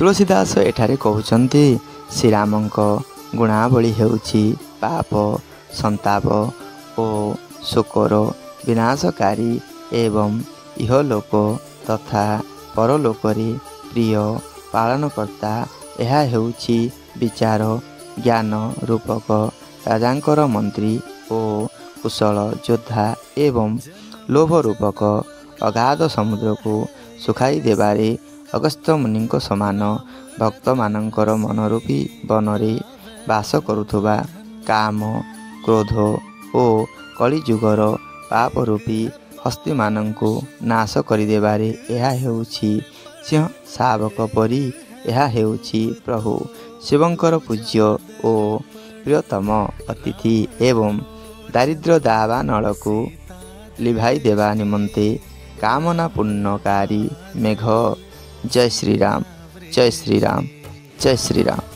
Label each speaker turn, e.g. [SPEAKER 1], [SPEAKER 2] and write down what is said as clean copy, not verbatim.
[SPEAKER 1] ତୁଳସୀଦାସ ଏଠାରେ କହୁଛନ୍ତି, ଶ୍ରୀରାମଙ୍କ ଗୁଣାବଳୀ ହେଉଛି ପାପ, ସନ୍ତାପ ଓ ଶୋକର ବିନାଶକାରୀ ଏବଂ ଇହଲୋକ ତଥା ପରଲୋକରେ ପ୍ରିୟ ପାଳନକର୍ତ୍ତା। ଏହା ହେଉଛି ବିଚାର ଜ୍ଞାନ ରୂପକ ରାଜାଙ୍କର ମନ୍ତ୍ରୀ ଓ କୁଶଳ ଯୋଦ୍ଧା ଏବଂ ଲୋଭ ରୂପକ ଅଗାଧ ସମୁଦ୍ରକୁ ଶୁଖାଇ ଦେବାରେ ଅଗସ୍ତ୍ୟ ମୁନିଙ୍କ ସମାନ, ଭକ୍ତମାନଙ୍କର ମନରୂପୀ ବନରେ ବାସ କରୁଥିବା କାମ, କ୍ରୋଧ ଓ କଳିଯୁଗର ପାପରୂପୀ ହସ୍ତୀମାନଙ୍କୁ ନାଶ କରିଦେବାରେ ଏହା ହେଉଛି ସିଂହ ଶାବକ ପରି। ଏହା ହେଉଛି ପ୍ରଭୁ ଶିବଙ୍କର ପୂଜ୍ୟ ଓ ପ୍ରିୟତମ ଅତିଥି ଏବଂ ଦାରିଦ୍ର୍ୟ ଦାବାନଳକୁ ଲିଭାଇ ଦେବା ନିମନ୍ତେ କାମନା ପୂର୍ଣ୍ଣକାରୀ ମେଘ। ଜୟ ଶ୍ରୀରାମ, ଜୟ ଶ୍ରୀରାମ, ଜୟ ଶ୍ରୀରାମ।